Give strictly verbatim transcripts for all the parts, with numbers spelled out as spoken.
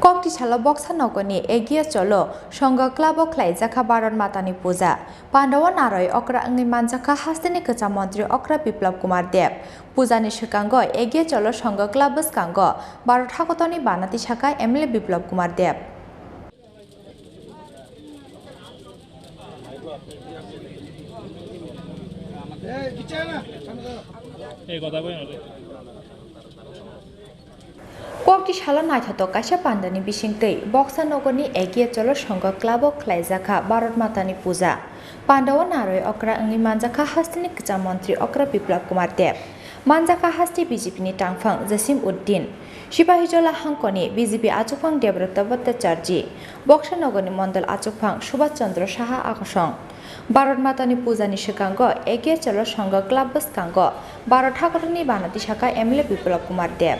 Kokti salo Boksa Nogorni Egiye Cholo Songho Club o khlaijakha Bharat Matani Puja. Pandao naroi okra wngwi manjakha hasteni kwcham montri okra Biplab Kumar Deb. Pujani swkango Egiye Cholo Songho Club bwskango Bharat hakotorni bana tisakha M L A Biplab Kumar Deb. Kokti salo naithotok kaisa pandani bisingtwi Boksa Nogorni Egiye Cholo Songho Club o khlaijakha Bharat Matani Puja. Pandao naroi okra wngwi manjakha hasteni kwcham montri okra Biplab Kumar Deb. Manjakha haste B J P ni tangphang Jasim Uddin, Sipahijola hangkoni B J P achukphang Debrata Bhattacharjee, Boksa Nogorni mondol achukphang Subhash Chandra Saha akosong. Bharat Matani Pujani swkango Egiye Cholo Songho Club bwskango Bharat hakotorni bana tisakha M L A Biplab Kumar Deb.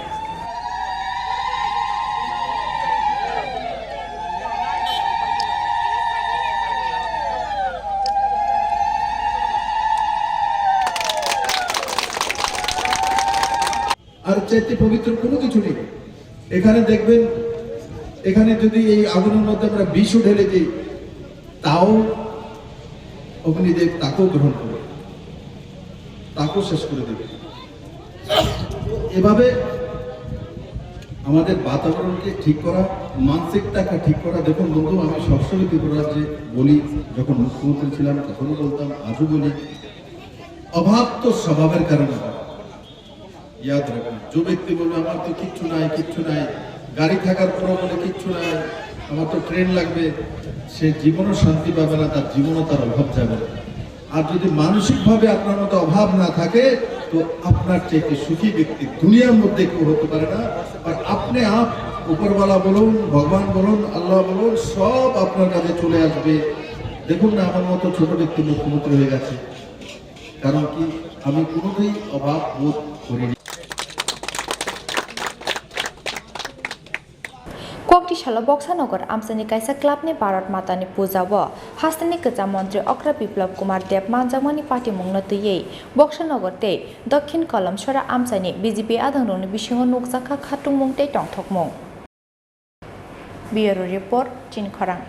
আর চাইতে পবিত্র কোনো কিছু নেই। এখানে দেখবেন, এখানে যদি এই আগুনের মধ্যে আমরা বিষও ঢেলে দিই, তাও অগ্নিদেব তাকেও গ্রহণ করে, তাকেও শেষ করে দেবে। এভাবে আমাদের বাতাবরণকে ঠিক করা, মানসিকতাকে ঠিক করা। দেখুন বন্ধু, আমি সবসময় ত্রিপুরা রাজ্যে বলি, যখন মুখ্যমন্ত্রী ছিলাম তখনও বলতাম, আজও বলি, অভাব তো স্বভাবের কারণে হয়। ইয়াদ রাখবেন, যে ব্যক্তি বলবে, "আমার তো কিচ্ছু নাই, কিচ্ছু নাই, গাড়ি থাকার পরেও বলে কিচ্ছু নাই, আমার তো ট্রেন লাগবে," সে জীবনও শান্তি পাবে না, তার জীবনও তার অভাব যাবে না। আর যদি মানসিকভাবে আপনার মতো অভাব না থাকে, তো আপনার চাইতে সুখী ব্যক্তি দুনিয়ার মধ্যে কেউ হতে পারে না। আর আপনি আপ, উপরওয়ালা বলুন, ভগবান বলুন, আল্লাহ বলুন, সব আপনার কাছে চলে আসবে। দেখুন না, আমার মতো ছোট ব্যক্তি মুখ্যমন্ত্রী হয়ে গেছে। কারণ কি, আমি কোনোদিন অভাব বোধ করিনি। Kokti salo Boksa Nogor amchaini kaisa club ni Bharat Matani Puja o hasteni kwcham montri okra Biplab Kumar Deb manjakmani patimungno twiwi Boksa Nogor tei Dokhin Kolomsora amchaini B J P adongrokni bisingo nukjakha khatungmung tei tongthokmung. Bureau Report, Chini Khorang.